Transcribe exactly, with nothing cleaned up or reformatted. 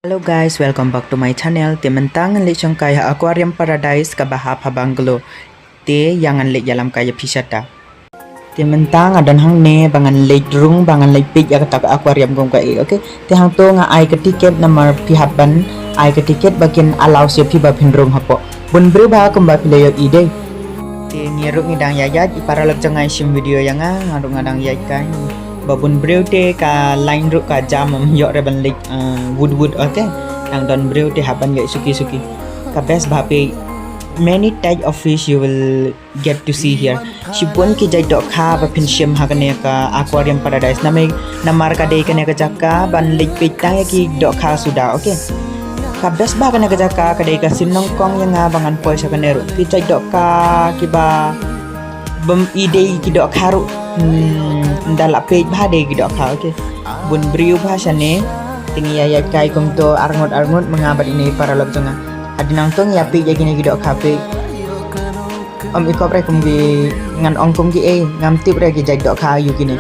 Hello guys, welcome back to my channel. Te mynta ngan leit shongkai ha Aquarium Paradise kaba hap ha Bungalow. Te ïa ngan leit ïalam kai ïa phi shata. Te mynta nga don hangne ba ngan leit rung, ba ngan leit peit ïa kata ka aquarium kum kaei, okay? Te hangto nga ai ka ticket namar phi hap ban ai ka ticket ba kin allow sha phi ba phin rung hapoh. Bun briew ba kumba phi la ïohi dei. Te ngi ruh ngi dang ïaid ïaid, i paralok jong nga i shim video ïa nga, nga ruh nga dang ïaid kai. Ba bun briew te ka line ruh ka jam, ym ïoh re ban leit, eh, wut wut, okay? Nang don briew te hap ban ïoh suki suki. Ka best ba phi, many type of fish you will get to see here. Shibun ki jait dohkha ba phin shim ha kane ka Aquarium Paradise. Namar, namar ka dei kane ka jaka ban leit peit tang ïa ki dohkha suda, okay? Ka best ba kane ka jaka ka dei ka sim nyngkong ïa nga ba ngan poi sha kane ruh. Ki jait dohkha kiba bym i dei ki dohkha ruh. Hmm, ynda la peit ba dei ki dohkha, okay? Bun briew ba shane. Te ngi ïa ïaid kai kumto arngut arngut ma nga bad ine i paralok jong nga. Hadien nangto ngi ïa peit ïa kine ki dohkha peit. Ym i kop re kum ki, ngan ong kum kiei, ngam tip re ki jait dohkha aïu kine.